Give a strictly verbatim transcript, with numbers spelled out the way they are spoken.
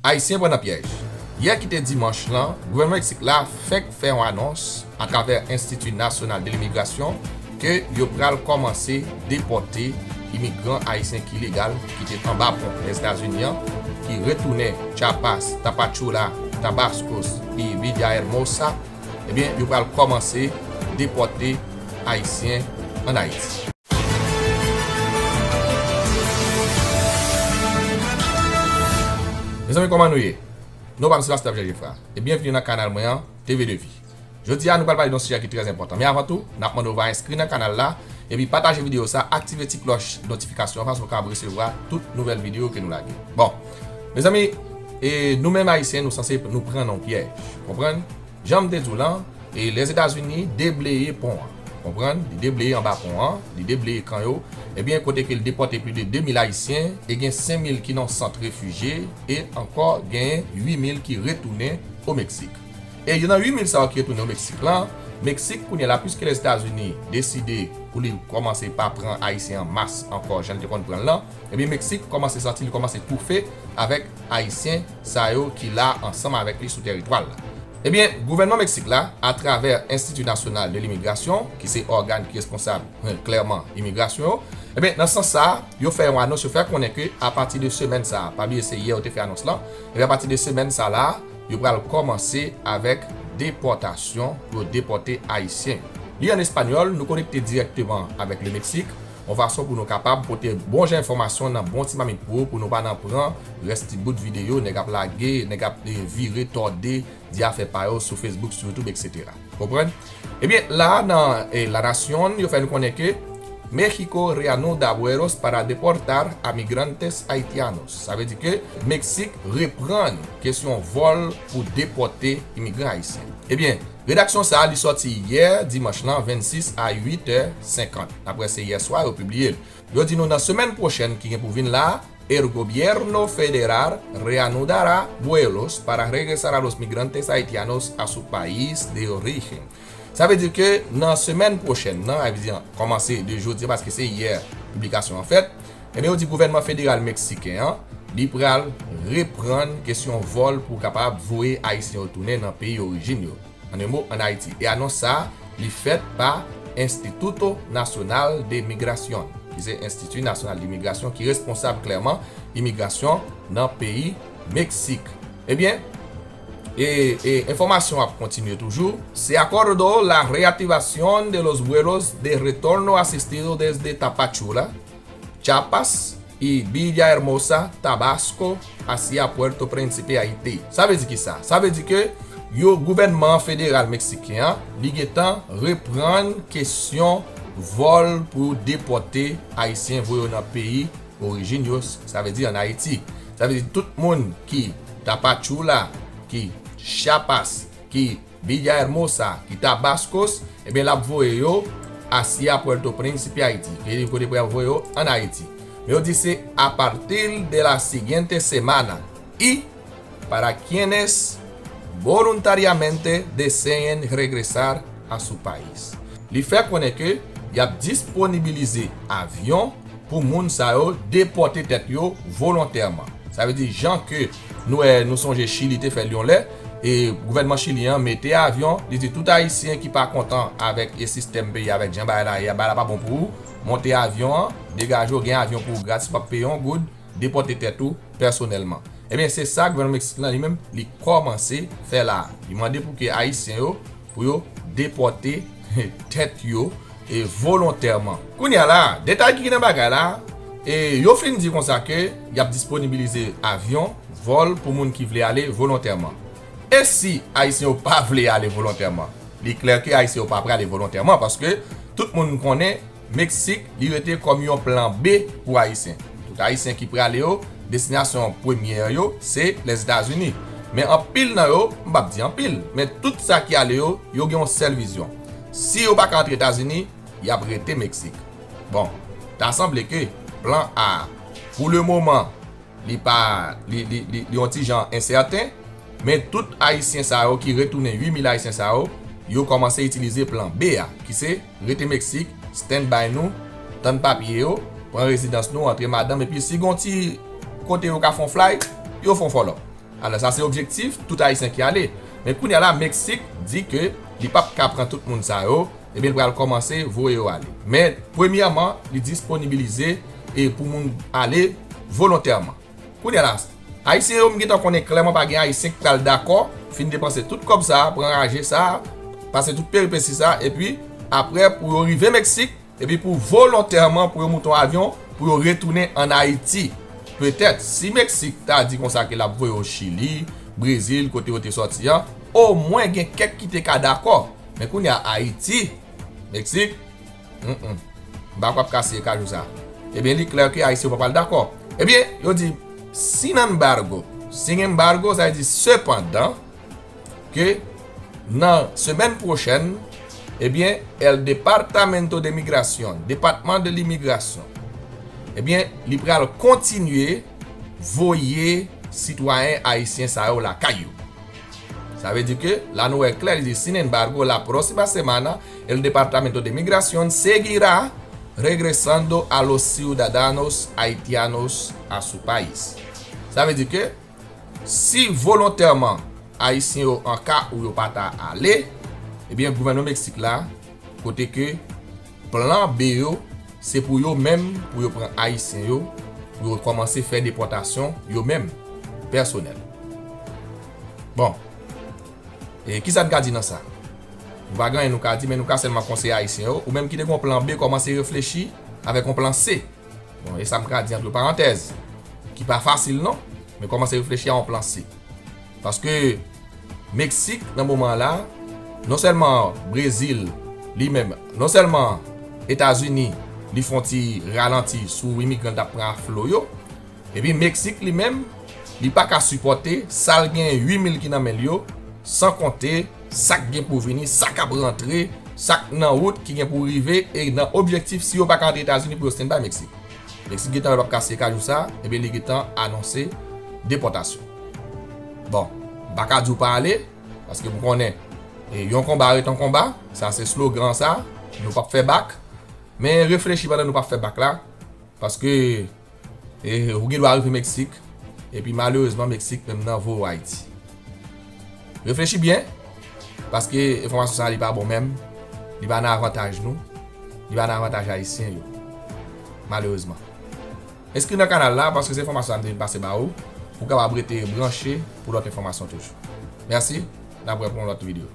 Ayisyen pran nan pyèj. Yè ki te dimanch lan, gouvènman Meksik la fenk fè yon anons atravè Enstiti Nasyonal de Limigrasyon ke yo pral kòmanse depòte imigran ayisyen ki legal ki te anba pon Lèzetazini an, ki retounen Chiapas, Tapachula, Tabascos e Villahermosa. Ebyen, yo pral kòmanse depòte Ayisyen ann Ayiti. Mezanmi, kòman nou ye? Non pa m se Pastè Pierre Geffrard e byenveni nan kanal mwen an, T V de Vie. Jodi a, nou pral pale de yon sijè ki trè enpòtan. Men avan tou, n ap mande w va enskri nan kanal la, epi pataje videyo sa, aktive ti klòch notifikasyon an fason w kapab resevwa tout nouvèl videyo ke nou lage. Bon, mezanmi, e nou menm Ayisyen, nou sanse nou pran nan yon pyèj. Konprann? Jan m te di w lan, e Lèzetazini debleye pon an. Konprann? Li debleye anba pon an, li debleye kan yo. Ebyen, kote ke l depòte plis de de mil Ayisyen, e gen senk mil ki nan sant refijye, e ankò genyen uit mil ki retounen o Meksik. E yo nan uit mil sa yo ki retounen o Meksik lan, Meksik kounye a la, piske Lèzetazini deside pou li kòmanse pa pran Ayisyen an mas ankò, jan l te konn pran l lan, ebyen, Meksik kòmanse santi li kòmanse toufe avèk Ayisyen sa yo ki la ansanm avèk li sou tèritwa l la. Ebyen, gouvènman Meksik la, atravè Enstiti Nasyonal de Limigrasyon, ki se ògàn ki responsab, klèman, imigrasyon yo, ebyen, nan sans sa a, yo fè yon anons, yo fè konnen ke apati de semèn sa a, pa bliye se yè yo te fè anons lan, ebyen, apati de semèn sa la, yo pral kòmanse avèk depòtasyon pou yo depòte Ayisyen. Li an espanyòl, nou konekte dirèkteman avèk le Mexique, yon fason pou nou kapab pote bon jan enfòmasyon nan bon ti mamit pou ou, pou nou pa nan pran rès ti bout videyo, nèg ap lage, nèg ap, eh, vire, tòde, di afè pa yo sou Facebook, sou YouTube, et cetera. Konprann? Ebyen, la a nan, eh, La Nación, yo fè nou konnen ke México reanuda vuelos para deportar a migrantes haitianos. Sa vle di ke Meksik reprann kesyon vòl pou depòte imigran ayisyen. Ebyen, redaksyon sa a, li sòti yè, dimanch lan, vennsis a uit è senkant. Daprè se yè swa yo pibliye l. Yo di nou nan semèn pwochèn ki gen pou vin la, el gobierno federal reanudará vuelos para regresar a los migrantes haitianos a su país de origen. Sa vle di ke nan semèn pwochèn nan, sa vle di kòmanse de jodi a, paske se yè piblikasyon an fèt, ebyen, yo di gouvènman federal meksiken an, li pral reprann kesyon vòl pou kapab voye Ayisyen yo tounen nan peyi orijin yo. An de mo, ann Ayiti. E anons sa a, li fèt pa Instituto Nacional de Migración, ki se Enstiti Nasyonal de Imigrasyon, ki responsab klèman imigrasyon nan peyi Meksik. Ebyen, e, e enfòmasyon ap kontinye toujou. Se acordó la reactivación de los vuelos de retorno asistido desde Tapachula, Chiapas y Villahermosa, Tabasco, hacia Puerto Príncipe, Haití. Sa vle di ki sa? Sa vle di ke yo, gouvènman federal meksiken an, li gentan reprann kesyon vòl pou depòte Ayisyen, voye yo nan peyi orijin yo, sa vle di ann Ayiti. Sa vle di tout moun ki Tapachula, ki Chiapas, ki Villahermosa, ki Tabascos, ebyen, l ap voye yo hacia Puerto Príncipe, Haití. Ki kote pou y ap voye yo? Ann Ayiti. Men yo di se a partir de la siguiente semana y para quienes voluntariamente deseen regresar a su país. Li fè konnen ke y ap disponibilize avyon pou moun sa yo depòte tèt yo volontèman. Sa vle di, jan ke nou wè, nou sonje Chili te fè l yon lè, e gouvènman Chili an mete avyon, li di tout Ayisyen ki pa kontan avèk e sistèm peyi, avèk jan bagay la ye a, bagay la pa bon pou ou, monte avyon an, degaje w, gen avyon pou ou gratis, w p ap peye yon goud, depòte tèt ou pèsonèlman. Ebyen, se sa gouvènman Meksik lan li menm, li kòmanse fè la. Li mande pou ke Ayisyen yo, pou yo depòte tèt yo e volontèman. Kounye a la, detay ki gen nan bagay la, e yo fin di konsa ke y ap disponibilize avyon, vòl pou moun ki vle ale volontèman. E si Ayisyen yo pa vle ale volontèman? Li klè ke Ayisyen yo pa prale volontèman, paske tout moun konnen Meksik, li rete kòm yon plan B pou Ayisyen. Tout Ayisyen ki prale yo, destinasyon premyè yo, se Lèzetazini. Men anpil nan yo, m p ap di anpil, men tout sa ki ale yo, yo gen yon sèl vizyon. Si yo pa ka antre Etazini, y ap rete Meksik. Bon, ta sanble ke plan A, pou le moman, li pa, li, li, li, li yon ti jan ensèten, men tout Ayisyen sa yo ki retounen, uit mil Ayisyen sa yo, yo kòmanse itilize plan B a, ki se rete Meksik, stand by nou, tann papye yo, pran rezidans nou, antre madanm, epi si gon ti kote yo ka fè yon flay, yo fè yon fòlòp. Alò, sa se objektif tout Ayisyen ki ale. Men kounye a la, Meksik di ke li p ap ka pran tout moun sa yo, ebyen, li pral kòmanse voye yo ale. Men, premyèman, li disponibilize e pou moun ale volontèman. Kounye a la, Ayisyen yo, m gentan konnen klèman pa gen Ayisyen ki pral dakò fin depanse tout kòb sa a, pran raje sa a, pase tout peripesi sa a, epi apre pou yo rive Meksik, epi pou volontèman pou yo moute yon avyon pou yo retounen ann Ayiti. Petèt, si Meksik ta di konsa ke l ap voye yo Chili, Brezil, kote yo te sòti an, omwen gen kèk ki te ka dakò. Men kounye a Ayiti, Meksik, mm, m pa kwè ap ka siyen kajou sa. Ebyen, li klè ke Ayisyen yo pa pral dakò. Ebyen, yo di, sin embargo. Sin embargo, sa vle di sepandan, ke nan semèn pwochèn, ebyen, el Departamento de Migración, Depatman de Limigrasyon, ebyen, li pral kontinye voye sitwayen ayisyen sa yo lakay yo. Sa vle di ke, la nou wè klè, li di, sin embargo, la próxima semana, el Departamento de Migración seguirá regresando a los ciudadanos haitianos a su país. Sa vle di ke, si volontèman Ayisyen yo an ka ou yo pa ta ale, ebyen, gouvènman Meksik la, kote ke plan B yo, se pou yo menm, pou yo pran Ayisyen yo, pou yo kòmanse fè depòtasyon yo menm, pèsonèl. Bon, e kisa n ka di nan sa? Nou pa gen anyen nou ka di, men nou ka sèlman konseye Ayisyen yo, ou menm ki te gen yon plan B, kòmanse reflechi avèk yon plan C. Bon, e sa m ka di antre parantèz, ki pa fasil non, men kòmanse reflechi a yon plan C. Paske Meksik, nan moman la, non sèlman Brezil, li menm, non sèlman Etazini, li fè yon ti ralanti sou imigran l t ap pran a flo yo, epi Meksik li menm, li pa ka sipòte sa l gen uit mil ki nan men l yo, san konte sa k gen pou vini, sa k ap rantre, sa k nan wout ki gen pou rive, e nan objektif, si yo pa ka antre Etazini, pou yo stand by Meksik. Meksik gentan wè l p ap ka siyen kajou sa, ebyen, li gentan anonse depòtasyon. Bon, m pa ka di w pa ale, paske m konnen, e, yon konba ret yon konba, sa se slogan sa, nou p ap fè bak. Men reflechi pandan nou p ap fè bak la, paske, e, ou gen dwa rive Meksik, epi malerezman, Meksik menm nan voye w Ayiti. Reflechi byen, paske enfòmasyon sa a li pa bon menm, li pa nan avantaj nou, li pa nan avantaj Ayisyen yo, malerezman. Enskri nan kanal la, paske se enfòmasyon sa a m te vin pase ba ou, pou w kapab rete branche pou lòt enfòmasyon toujou. Mèsi, n ap wè pou yon lòt videyo.